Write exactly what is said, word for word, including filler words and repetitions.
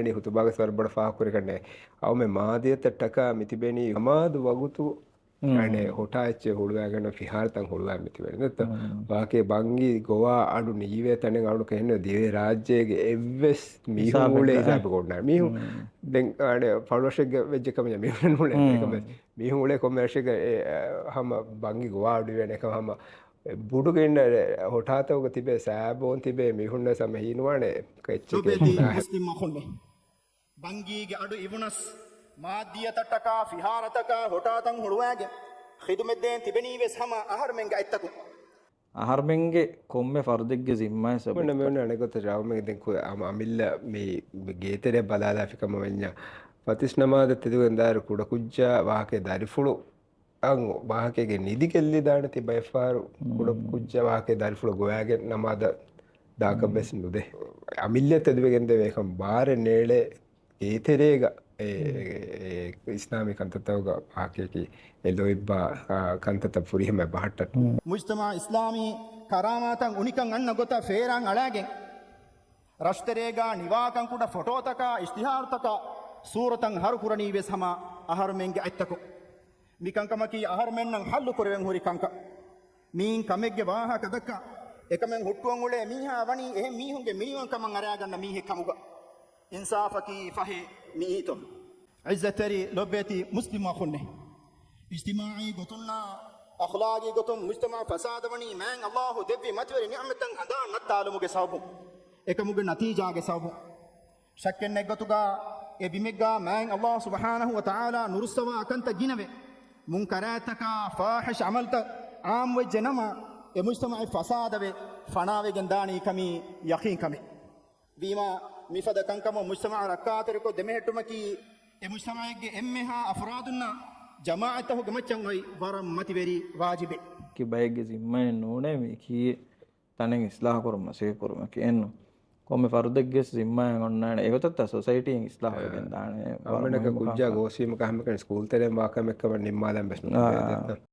އެނީ ހުތުބާގެ ވަރަށް ބޮޑަށް ފާހަގަކުރި ކަންނޭ. އައުމެ މާދިޔަތަށްޓަކާ މިތިބެނީ ނަމާދު ވަގުތު އަނެ ހޮޓާ އެއްޗެއް ހުޅުވާގެން ފިހާރަތައް ހުޅުވާ މިތިބެނީ. ދެއްތޯ؟ ވާހަކަ ބަންގި ގޮވާ އަޑު ނީވޭ ތަނެއް އަޑު ކެހެން ދިވެ ރާއްޖޭގެ އެއްވެސް މީހުން ހިސާބެއް އުޅޭ ނާ. ހިސާބެއް އޮންނާ. މީހުން ދެން އަނެ ފަޅުވަށެއްގެ ވެއްޖެ ކަމެއް މީހުން އުޅޭ ކަމެއް. މީހުން އުޅޭ ކޮންމެ އަށެއްގަ އެ، އަ، ހަމަ ބަންގި ގޮވާ އަޑު އިވޭނެ ކަމަށް ހަމަ ބުޑުގެ އިންނަ ހޮޓާތަކުގަ ތިބޭ ސާބޯން ތިބޭ މީހުންނަށް ހަމަ ހީނުވާނެ ކެއްޗެކޭ. ލޮބެތި މުސްލިމް އަޚުންނޭ. ބަންގީގެ އަޑު އިވުނަސް، މާއްދިއްޔަތަށްޓަކާ، ފިހާރަތަކާ، ހޮޓާތައް ހުޅުވާގެން ޚިދުމަތް ދޭން ތިބެނީވެސް ހަމަ އަހަރުމެންގެ އަތްތަކުން. އަހަރުމެންގެ ކޮންމެ ފަރުދެއްގެ ޒިންމާއެއް ސަބަބު. މި އަނެއްގޮތަށް ރައުމެން ދެން ކު-، އަމ-، އަމިއްލަ މި ގޭތެރެ ބަލާލާފި ކަމަށް ވަންޏާ، ފަތިސް ނަމާދަށް ތެދުވެގެން ދާއިރު ކުޑަކުއްޖާ ވާހަކަ ދަރިފުޅު އަން ވާހަކައިގެ ނިދި ގެއްލިދާނެތީ ބައެއްފަހަރު ކުޑަ ކުއްޖާ ވާހަކައި ދަރިފުޅު ގޮވާގެން ނަމާދަށް ދާކަށް ވެސް ނުދޭ. އަމިއްލަ ތެދުވެގެން ދެވޭ ކަން ބާރެއް ނޭޅޭ އޭތެރޭގަ އެ، އެ، އެ، އިސްލާމީ ކަންތައްތަކުގަ ވާހަކައަކީ އެ ލޯތްބާ، އާ، ކަންތައްތައް ފުރިހަމަ ބަހައްޓަން. މުޖްތަމަޢަށް އިސްލާމީ ކަރާމާތަށް އުނިކަން އަންނަ ގޮތަށް ފޭރާން އަޅާގެން، ރަށުތެރޭގަ ނިވާކަން ކުޑަ ފޮޓޯތަކާ، އިޝްތިހާރުތަކާ، ސޫރަތައް ހަރު ކުރަނީ ވެސް ހަމަ އަހަރުމެންގެ އަތްތަކުން. މިކަންކަމަކީ އަހަރުމެންނަށް ހައްލު ކުރެވެން ހުރި ކަންކަން. މިއިން ކަމެއްގެ ވާހަކަ ދައްކާ، އެކަމެއް ހުއްޓުވަން އުޅޭ މީހާ ވަނީ އެހެން މީހުންގެ މިނިވަން ކަމަށް އަރާގަންނަ މީހެއް ކަމުގަ. އިންސާފަކީ ފަހެ މިއީތޯ؟ ޢިއްޒަތްތެރި ލޮބުވެތި މުސްލިމް އަޚުންނޭ. އިޖްތިމާޢީ ގޮތުންނާ އަޚްލާޤީ ގޮތުން މުޖްތަމަޢު ފަސާދަވަނީ މާތް ﷲ ދެއްވި މަތިވެރި ނިޢުމަތްތައް ހަނދާން ނައްތާލުމުގެ ސަބަބުން. އެކަމުގެ ނަތީޖާގެ ސަބަބުން. ޝައްކެއް ނެތް ގޮތުގަ އެ ބިމެއްގަ މާތް ﷲ ސުބްޙާނަހޫ ވަތަޢާލާ ނުރުއްސަވާ ކަންތައް ގިނަވެ، މުންކަރާތްތަކާ ފާޙިޝް ޢަމަލްތައް ޢާއްމުވެއްޖެ ނަމަ، އެ މުޖްތަމަޢެއް ފަސާދަވެ ފަނާވެގެން ދާނީ ކަމީ ޔަޤީން ކަމެއް. ވީމާ، މިފަދަ ކަންކަމަށް މުޖްތަމަޢަށް ރައްކާތެރިކޮށް ދެމެހެއްޓުމަކީ، އެ މުޖްތަމަޢެއްގެ އެންމެހާ އަފްރާދުންނާ ޖަމާޢަތްތަކުގެ މައްޗަށް އޮތް ވަރަށް މަތިވެރި ވާޖިބެއް. ކިބައެއްގެ ޒިންމާއެއް ނޫނޭ މީ ކީއް ތަނެއް އިސްލާޙު ކުރުން މަސައްކަތް ކުރުމަކީ އެއްނު. ކޮންމެ ފަރުދެއްގެ ޒިންމާއެއް އޮންނާނެ. އެގޮތަށް ތާ ސޮސައިޓީއިން އިސްލާޙު ވެގެން ދާނެ. ވަރަށް އަންމެނަކަށް މުހިއްމު ކުއްޖާ ކަމެއް. ގޯސްވީމަކަށް ހަމަކަން ސްކޫލް ތެރެއިން ވާ ކަމެއްކަމަށް ނިންމާލަން ވެސް ނުދޭ. އާ.